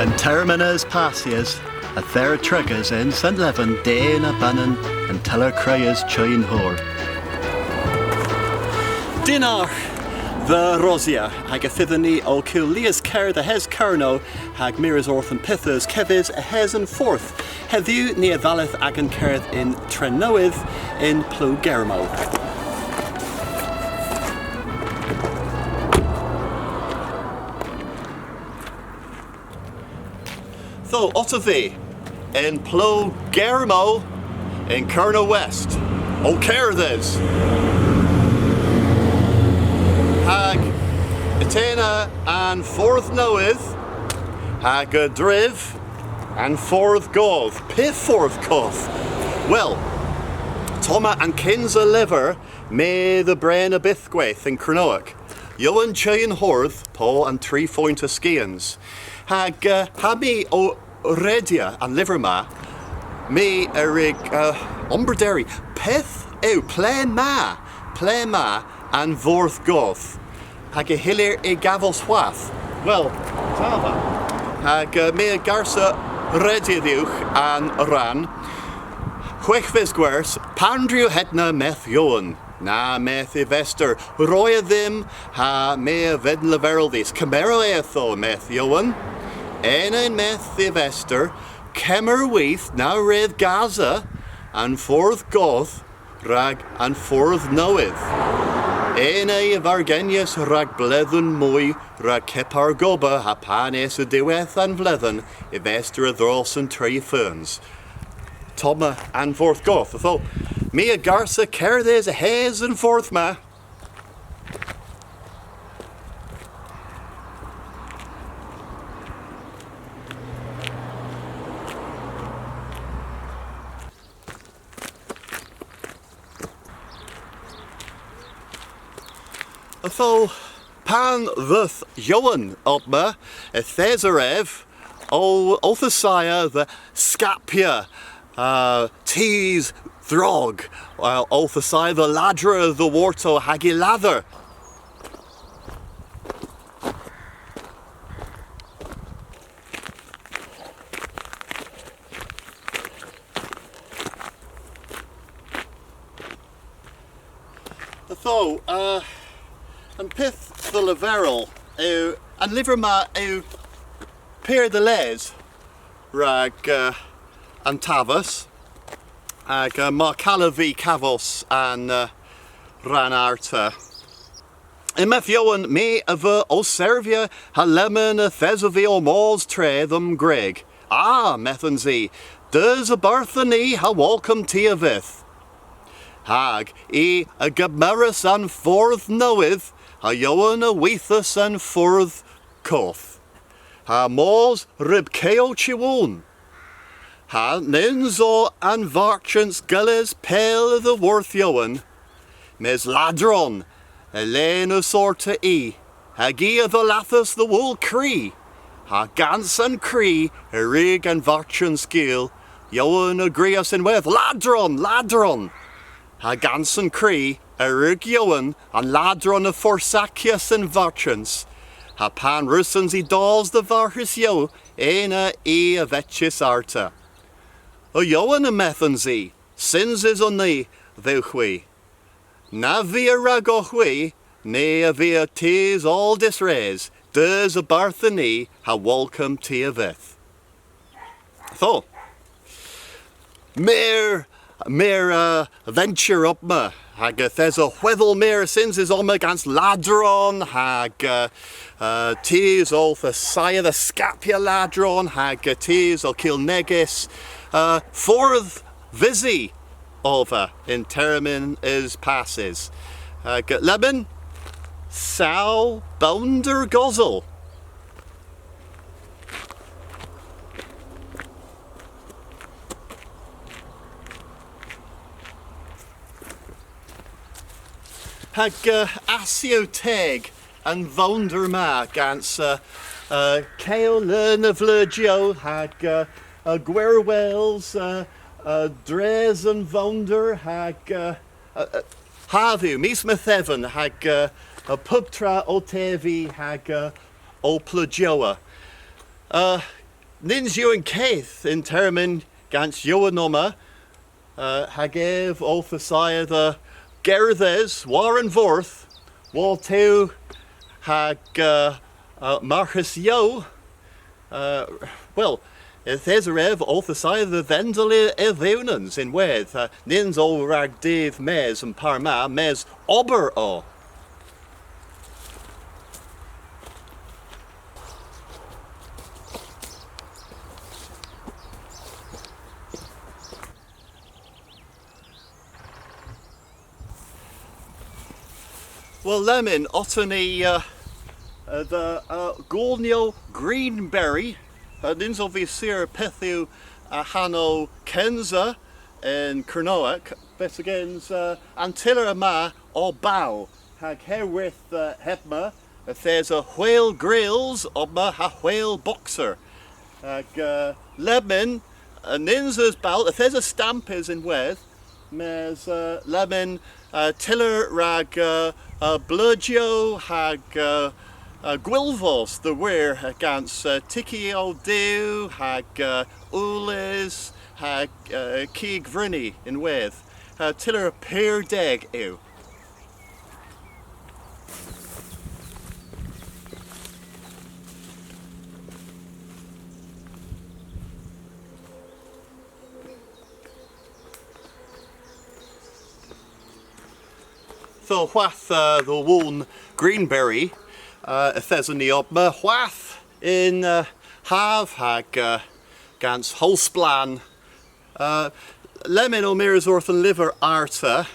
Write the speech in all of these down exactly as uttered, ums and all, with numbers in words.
Yn termyn eus passys, yth era trigys yn Sen Leven den a benyn yn tyller kreys Chi an Hor. Dynnargh dhe Rosya, hag y fydhyn ni ow kul lies kerdh a-hys Kernow, hag mires orth an pyth eus kevys a-hys an fordh. Hedhyw ni a dhalleth agan kerdh yn tren nowydh yn Plow Germow. Ytho, otta vy, yn Plow Germow, yn Kernow West, ow kerdhes. Hag yth ena an fordh nowydh, hag a-dryv an fordh goth. Py fordh goth? Wel, ottomma an kynsa lyver my dhe brena bythkweth yn Kernowek. Jowan Chi an Hordh po an tri foynt a skians. Hag, eh, ha my ow redya an lyver ma, my a wrug, eh, ombrederi. Pyth yw, ple'ma, ple'ma an fordh goth? Hag a hyllir y gavos hwath? Wel, tav. Hag, eh, my a garsa redya dhywgh an rann. Hweghves gwyrs, pandr'yw hedna, medh Jowan. Na, medh y vester, roy e dhymm, ha my a vynn leverel dhis. Kemerewgh e ytho, medh Jowan. Ena, medh y vester, kemmer with na wreth gasa an fordh goth rag an fordh nowydh. Ena y vargenyas rag bledhen moy rag kepar gober, ha pan esa diwedh an vledhen, y vester a dhros an tri feuns. Ottomma an fordh goth. Ytho, my a garsa kerdhes a-hys an fordh ma. Ytho, pan dheuth Jowan omma, yth esa ev ow, owth assaya dhe skapya, uh, tus dhrog, uh, owth assaya dhe ladra dhiworto hag y ladher. Ytho, uh, an pyth dhe leverel yw, an lyver ma yw pur dhe les rag, uh, an taves, hag, uh, mar kallav vy kavos an, uh, rann arta. Yn-medh Jowan, my a veu ow servya ha lemmyn yth esov vy ow mos tre dhe'm gwreg. A, medhons i, deus a-barth dhyn ni ha wolkom ty a vydh. Hag i a gemeras an fordh nowydh, ha Jowan a withas an fordh koth. Ha mos ryb keow Chi Woon. Ha nyns o an varchant gyllys pell dhiworth Jowan, mes ladron a lenas orta i, hag i a dhallathas dhe wul kri, ha gans an kri a wrug an varchant gul. Jowan a grias ynwedh, "Ladron! Ladron!" Ha gans an kri a wrug Jowan an ladron a forsakyas an varchant, ha pan wrussons i dos dhe varghas Jowan, ena i a vetyas arta. "O Jowan," y medhons i, "synsys on ni dhywgh hwi. Na via ragowgh hwi, ni a via tus oll diswrys, deus a-barth dhyn ni ha wolkom ty a vydh." Ytho. Meur, meur, uh, venture omma, hag yth esa hwedhel meur a synsys omma gans ladron, hag, uh, uh, tus owth assaya dhe skapya ladron, hag, uh, tus ow kul negys, uh, fordh vysi ov vy yn termyn eus passys. Hag, uh, lemmyn, saw bownder gosel. Hag, uh, ass yw teg an vownder ma gans, uh, uh, keow leun a vleujyow hag, uh, uh, gwerwels, uh, uh, dres an vownder hag, uh, uh, uh, hav yw, mis Metheven hag, uh, uh, puptra ow tevi hag, uh, ow pleujyowa. Uh, Nyns yw an keth yn termyn gans Jowan omma, uh, hag ev owth assaya dhe gerdhes war an fordh, war tu hag, uh, uh, Marghas Yow, uh, wel, yth esa ev owth assaya dhe dhendil y, y vewnans ynwedh, uh, nyns o rag dydh mes an par ma, mes ober o. Wel, lemmyn, otta ni, uh, uh, dhe, uh, Golniow Greenberry. Uh, nyns ov vy sur pyth yw, uh, hanow kensa yn Kernowek, byttegyns, uh, an tyller ma o bal, hag herwydh, uh, hemma, yth esa hwel grills omma ha hwel boxer. Hag, uh, lemmyn, uh, nyns eus bal, yth esa stampys ynwedh, mes, uh, lemmyn, uh, tyller rag, uh, uh, bleujyow hag, uh, uh, gwylvos dhe wir, uh, gans, uh, tykkyow du hag, uh, ules hag, uh, kig vryni ynwedh. Uh, tyller pur deg yw. Ytho hwath, uh, dhe Woon Greenberry, uh, yth eson ni omma hwath yn, uh, hav hag, uh, gans howl splann. Uh, lemmyn ow mires orth an lyver arta,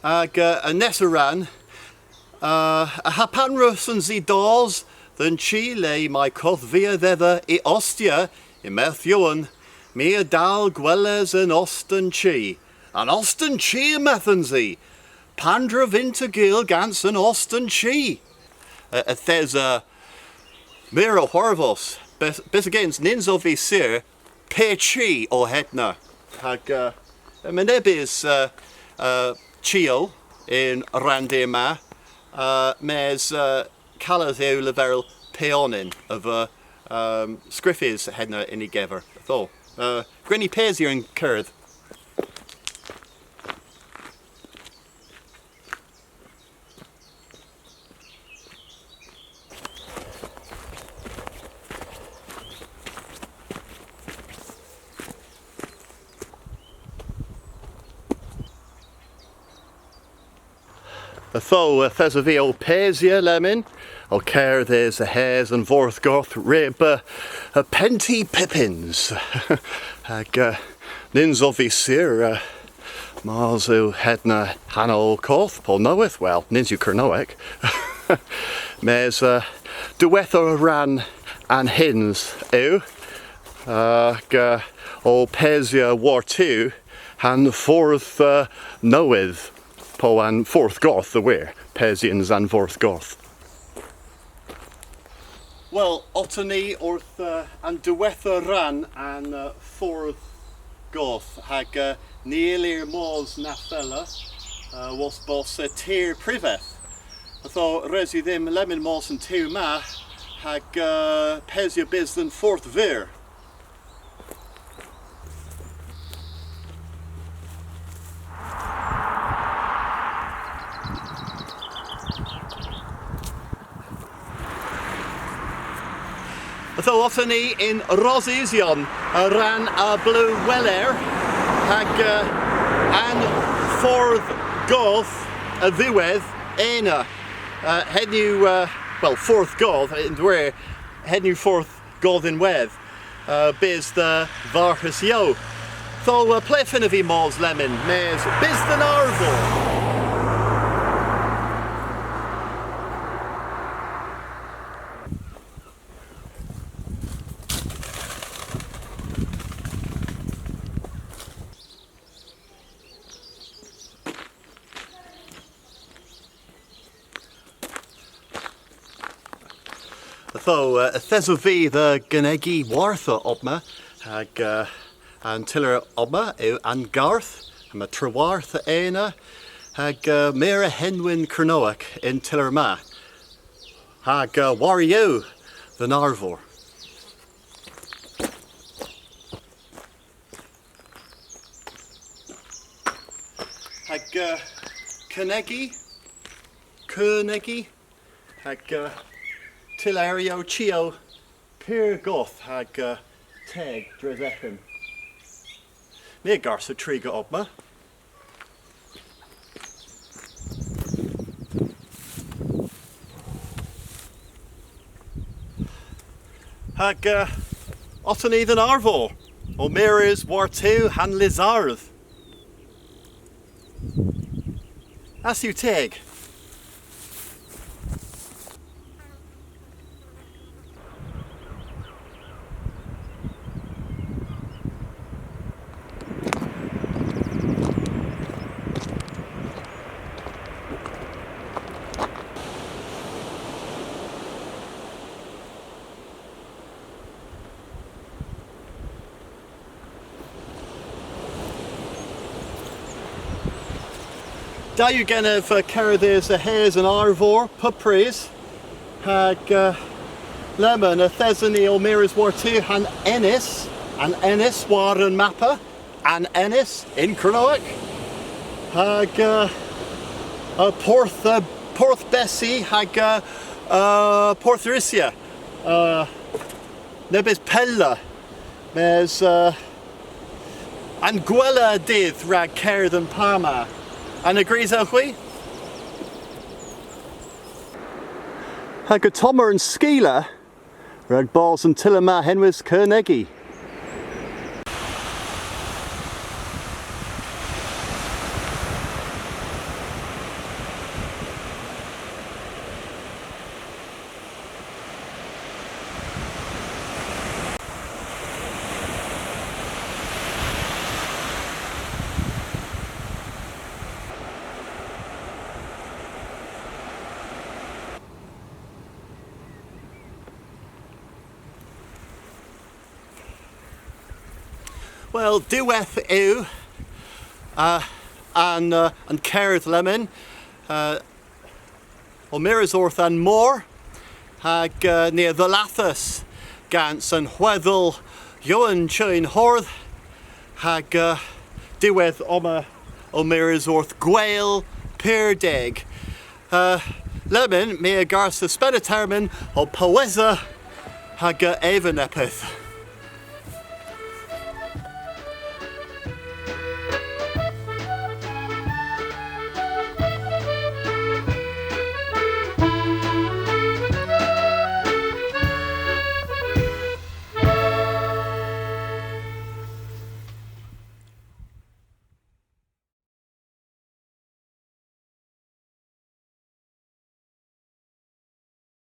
hag, uh, an nessa rann, uh, ha pan wrussons i dos dhe'n chi le may kodh via dhedha y ostya, yn-medh Jowan, my a dal gweles an ost an chi. An ost an chi, yn-medhons i. Pandr'a vynn'ta gul gans an ost an chi? Uh, yth esa, uh, meur a hwarvos, bys, byttegyns nyns ov vy sur py chi o hedna. Hag, uh, yma nebes, uh, uh, chiow y'n ranndir ma, uh, mes, uh, kales yw leverel py onan a veu, um, skrifys hedna yn y gever. Ytho, uh, gwren ni pesya yn kerdh. Ytho, yth esov vy ow pesya lemmyn, ow kerdhes a-hys an fordh goth ryb, uh, uh, Penty Pippins. Hag, uh, nyns ov vy sur, uh, mars yw hedna hanow koth po nowydh, wel, nyns yw Kernowek. Mes, uh, diwettha rann an hyns yw, uh, hag, uh, ow pesya war-tu ha'n fordh, uh, nowydh, po an fordh goth, dhe wir, pesyans an fordh goth. Wel, otta ni orth, uh, an diwettha rann an, uh, fordh goth, hag, uh, ny yllir mos na fella, uh, awos bos, uh, tir privedh. Ytho res yw dhymm lemmyn mos y'n tu ma, hag, uh, pesya bys dhe'n fordh veur. Ytho, otta ni yn Rosysyon, a rann a Blew Weler, hag, uh, an fordh goth a dhiwedh ena. Uh, henn yw, uh, wel, fordh goth, yn dwir, henn yw fordh goth ynwedh, uh, bys dhe Varghas Yow. Ytho, uh, ple fynnav vy mos lemmyn, mes bys dhe'n arvor. Ytho, uh, yth esov vy dhe genegi wartha omma, hag, uh, an tyller omma yw an garth, yma trewartha ena, hag, uh, meur a henwyn Kernowek y'n tyller ma. Hag, uh, war yw dhe'n arvor. hag, uh, kernegi, kernegi, hag, uh, tylleryow chiow pur goth hag, uh, teg dres eghen. My a garsa triga omma. Hag, uh, otta ni dhe'n arvor, ow mires war-tu ha'n Lysardh. Ass yw teg. Da yw genev, uh, kerdhes a-hys an arvor, pub prys. Hag, uh, lemmyn, yth eson ni ow mires war-tu ha'n enys, an enys war an mappa, an enys yn Kernowek. Hag, uh, uh, Porth, uh, Porth Bessi, hag, uh, uh, Porth Rysya. Uh, nebes pella, mes, uh, an gwella dydh rag kerdh an par ma. A grysewgh hwi? Hag ottomma an skila rag bos an tyller ma henwys Kernegi. Wel, diwedh yw, uh, an, uh, an kerdh lemmyn. Uh, ow mires orth an mor, hag, uh, ni a dhallathas gans an hwedhel Jowan Chewynhordh, hag, uh, diwedh omma ow mires orth gwel pur deg. Uh, lemmyn, my a garsa spena termyn ow powesa hag, uh, eva neppyth.